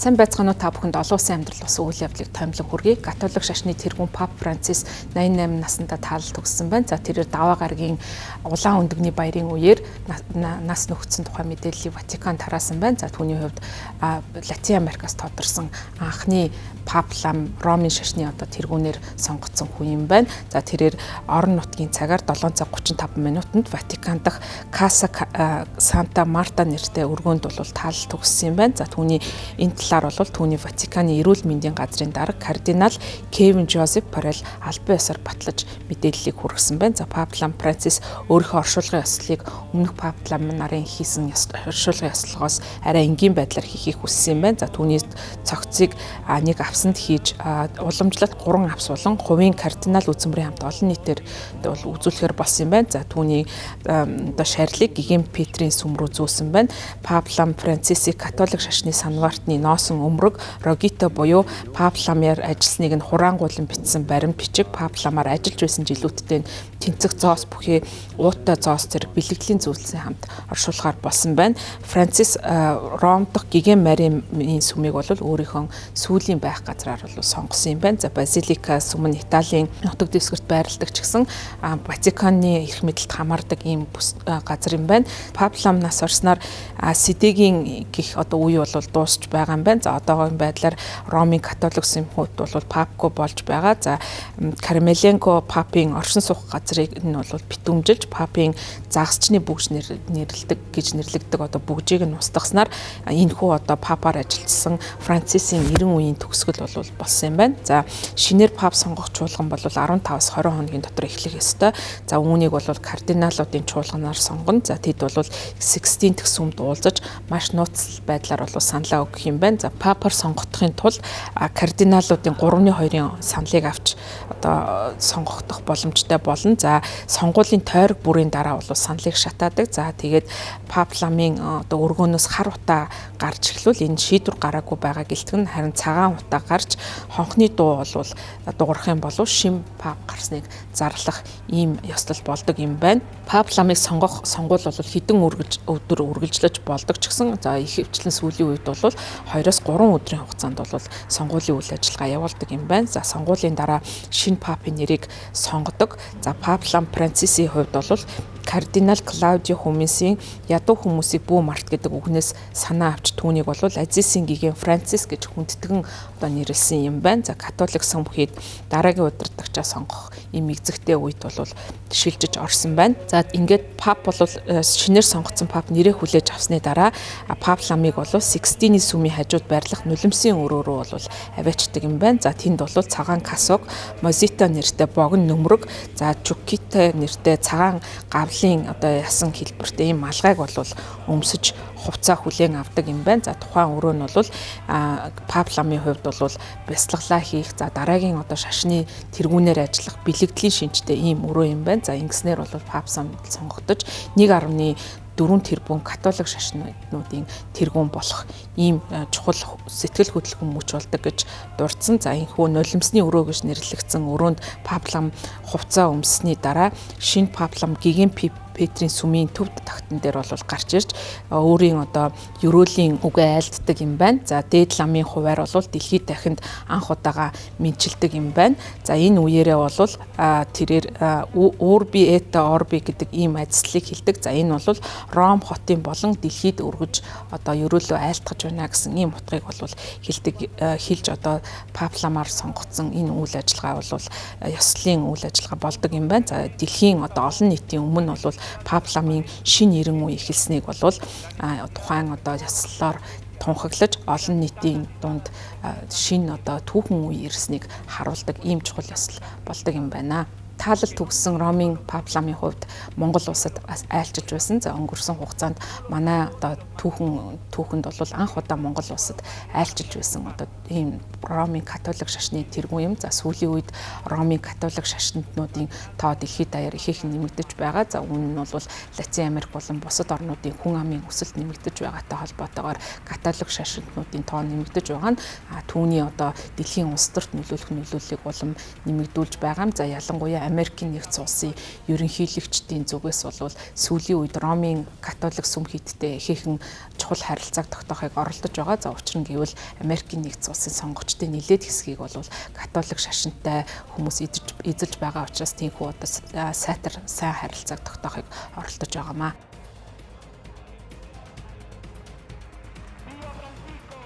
Сайн байцгаана уу, та бүхэнд олон улсын амьдрал болсон үйл явдлыг томилон хүргэе. Католик шашны тэргүүн Пап Францис 88 наснда таалал төгссөн байна. За, тэрээр Даваа гарагийн улаан өндөгний баярын үеэр нас нөхцсөн тухай мэдээллийг Ватикан тараасан байна. За, түүний хувьд Латин Америкаас тодорсон анхны Пап лам, Ромын шашны одоо тэргүүнээр сонгогдсон хүн юм байна. За, тэрээр орон нутгийн цагаар 7 цаг 35 минутанд Ватикан дахь Каса Санта Марта нэртэй өргөөнд бол таалал төгссөн юм байна. За, түүний энэ талаар бол түүний Ватиканы эрүүл мэндийн газрын дарга кардинал Кевин Жозеф Парел албан ёсоор батлаж мэдээллийг хүргэсэн байна. За, Пап лам Францис өөрийнхөө оршуулгын ёслолыг өмнөх Пап лам нарын хийсэн оршуулгын ёслолгоос арай энгийн байдлаар хийхийг хүссэн юм байна. За, түүний цогцыг нэг авсанд хийж, уламжлалт 3 авс болон хувийн кардинал үзмөрийн хамт олон нийтээр бол үзүүлэхээр болсон юм байна. За, түүний одоо шарилыг Гэгээн Петрийн сүм рүү зөөсөн байна. Пап лам Францисийг католик шашны санваартны ноосон өмрөг Рогито буюу Пап ламаар ажилласныг нь хураангуйлан бичсэн баримт бичиг, Пап ламаар ажиллаж байсан жилүүдтэй тэнцэх зоос бүхий уутай зоос зэрэг бэлгэдлийн зүйлсийн хамт оршуулгаар болсон байна. Францис Ром дахь Гэгээн Марийн сүмийг бол өөрийнхөө сүүлийн байх газраар бол сонгосон юм байна. За, Базилика сүм нь Италийн нутаг дэвсгэрт байрладаг ч гэсэн Ватиканы эрх мэдэлд хамаардаг ийм газар юм байна. Пап лам нас орсноор Сидэгийн гих одоо үе бол дуусч байгаа юм байна. За, одоогийн байдлаар Ромын католик сүмүүд бол папгүй болж байгаа. За, Кармеленко папын оршин суух газрыг нь бол битүүмжилж, папын загасчны бүгж нэрлэдэг гэж нэрлэгдэг одоо бүгжийг нь устгаснаар энэхүү одоо папаар ажилласан Францисийн 90 үеийн төгсгөл бол болсон юм байна. За, шинээр пап сонгох чуулган бол 15-аас 20 хоногийн дотор эхлэх ёстой. За, үүнийг бол кардиналуудын чуулганаар сонгоно. За, тэд бол Sixteen дэх сүмд уулзаж маш нууцлал байдлаар бол саналаа өгөх юм байна. За, папаар сонгогдохын тулд кардиналуудын 3-2-ын саналыг авч одоо сонгогдох боломжтой болно. За, сонгуулийн тойрог бүрийн дараа бол саналыг шатаадаг. За, тэгээд пап ламын одоо өргөөнөөс хар утаа гарч эхлвэл энэ шийдвэр гараагүй байгаа гэлтгэн, харин цагаан утаа гарч хонхны дуу бол дуугарах юм бол шим пап гарсныг зарлах ийм ёслол болдог юм байна. Пап ламыг сонгох сонгуул бол хэдэн үргэлж өдөр үргэлжлэж болдог ч гэсэн, за, ихэвчлэн сүүлийн үед бол 2-оос 3 өдрийн хугацаанд бол сонгуулийн үйл ажиллагаа явуулдаг юм байна. За, сонгуулийн дараа шинэ папын нэрийг сонгодог. За, пап лам Францисийн хувьд бол кардинал Клаудио Хүмүүсийн "Ядуу хүмүүсийг бүү март" гэдэг үгнээс санаа авч түүнийг бол Азисийн гэгээн Францис гэж хүндэтгэн одоо нэрлэсэн юм байна. За, католик сүмхэд дараагийн удирдагчаа сонгох ийм эзэгтэй үед бол шилжиж орсон байна. За, ингээд пап бол шинээр сонгогдсон пап нэрээ хүлээж авсны дараа пап ламыг бол Сикстины сүмийн хажууд байрлах нулимсын өрөө рүү бол аваачдаг юм байна. За, тэнд бол цагаан касог, мозито нэртэй богино нөмрөг, за, чукита нэртэй цагаан гавлын одоо ясан хэлбэртэй ийм малгайг бол өмсөж хувцаа хүлээн авдаг юм байна. За, тухайн өрөө нь бол пап ламын хувьд бол бясалгалаа хийх, за, дараагийн одоо шашны тэргүүнээр ажиллах бэлэгдлийн шинжтэй ийм өрөө юм байна. За, ингэснээр бол пап сонгогдож 1.4 тэрбум католик шашнуудын тэргүүн болох ийм чухал сэтгэл хөдлөх мөч болдог гэж дурдсан. За, энэхүү нулимсны өрөө гэж нэрлэгдсэн өрөөнд пап лам хувцаа өмссөний дараа шинэ пап лам Гэгээн Петрийн сүмийн төв тагтан дээр бол гарч ирж өөрийн одоо ерөөлийн үгээ айлддаг юм байна. За, дээд ламын хувиар бол дэлхийд дахинд анх удаага мэндчилдэг юм байна. За, энэ үеэрээ бол тэрээр "Urbi et Orbi" гэдэг ийм адислалыг хэлдэг. За, энэ бол Ром хотын болон дэлхийд өргөж одоо ерөөлөө айлтгаж байна гэсэн ийм утгыг бол хэлдэг, хэлж одоо пап ламаар сонгогдсон энэ үйл ажиллагаа бол ёслолын үйл ажиллагаа болдог юм байна. За, дэлхийн одоо олон нийтийн өмнө бол пап ламын шинэ 90 үе эхэлснийг бол тухайн одоо ёслолоор тунхаглаж, олон нийтийн дунд шинэ одоо түүхэн үе ирснийг харуулдаг ийм чухал ёслол болдог юм байна. Таалал төгссөн Ромын пап ламын хувьд Монгол улсад айлчилж байсан. За, өнгөрсөн хугацаанд манай одоо түүхэнд бол анх удаа Монгол улсад айлчилж байсан одоо ийм Ромын католик шашны тэргүүн юм. За, сүүлийн үед Ромын католик шашинтнуудын тоо дэлхийд даяар ихээхэн нэмэгдэж байгаа. За, үүн нь бол Латин Америк болон бусад орнуудын хүн амын өсөлт нэмэгдэж байгаатай холбоотойгоор католик шашинтнуудын тоо нэмэгдэж байгаа нь түүний одоо дэлхийн улс төрт нөлөөлөх нөлөөллийг улам нэмэгдүүлж байгаа юм. За, ялангуяа Америкийн нэгдсэн улсын ерөнхийлөгчдийн зүгээс бол сүүлийн үед Ромын католик сүм хийдтэй ихээхэн чухал харилцааг тогтоохыг оролдож байгаа. За, учир нь гэвэл Америкийн нэгдсэн улсын сонгогчдын нэлээд хэсгийг бол католик шашинтай хүмүүс эзэлж байгаа учраас тийхүү одоо сайтар сайн харилцааг тогтоохыг оролдож байгаамаа.